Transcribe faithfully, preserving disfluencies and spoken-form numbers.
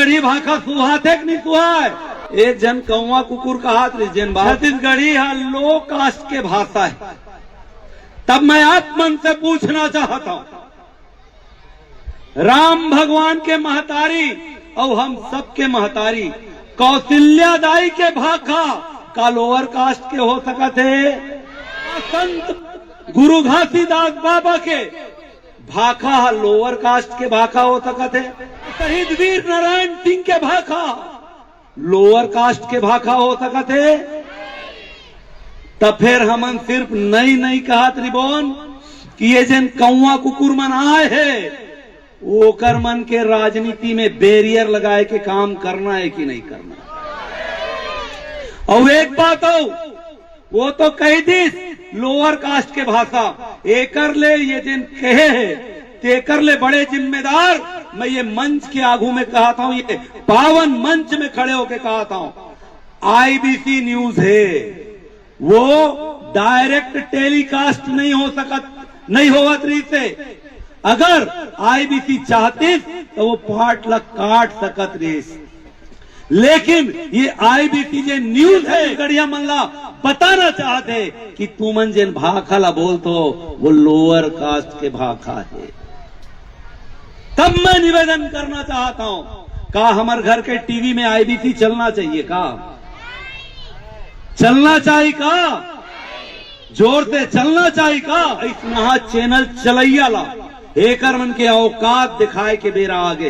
छत्तीसगढ़ी भाखा सुहाथे कि नहीं सुहाय? एक झन कौवा कुकुर कहात रहिस, जेन बात छत्तीसगढ़ी ह लो कास्ट के भाषा हे। तब मैं आप मन से पूछना चाहत हंव, राम भगवान के महतारी अउ हम सबके महतारी कौशल्या दाई के भाखा का लोअर कास्ट के हो सकत हे? संत गुरु घासीदास बाबा के भाखा ह लोअर कास्ट के भाखा हो सकत हे? शहीद वीर नारायण सिंह के भाखा लोअर कास्ट के भाखा हो सकत हे? त फेर हमन सिर्फ नई नई कहत रिबोन कि ये जेन कौवा कुकुर मन आए हे, ओकर मन के राजनीति में बैरियर लगाए के काम करना हे कि नहीं करना? अउ एक बात अउ, वो तो कह दिस लोअर कास्ट के भाषा, एकर ले ये जेन कहे हे, तेकर ले बड़े जिम्मेदार मैं ये मंच के आगू में कहत हंव, ये पावन मंच में खड़े होके कहत हंव, आईबीसी न्यूज हे, वो डायरेक्ट टेलीकास्ट नहीं हो सकत, नहीं होवत रहिस हे। अगर आईबीसी चाहतिस त वो पाठ ला काट सकत रहिस, लेकिन ये आईबीसी जे न्यूज हे, गढ़िया मन ला बताना चाहत हे कि तुमन जेन भाखा ला बोलत हो, वो लोअर कास्ट के भाखा हे। तब मैं निवेदन करना चाहत हंव, का हमर घर के टीवी में आईबीसी चलना चाहिए का? चलना चाहिए का? जोर से चलना चाहिए का? इस महा चैनल चलैया ला एकर मन के औकात दिखाए के बेरा आगे।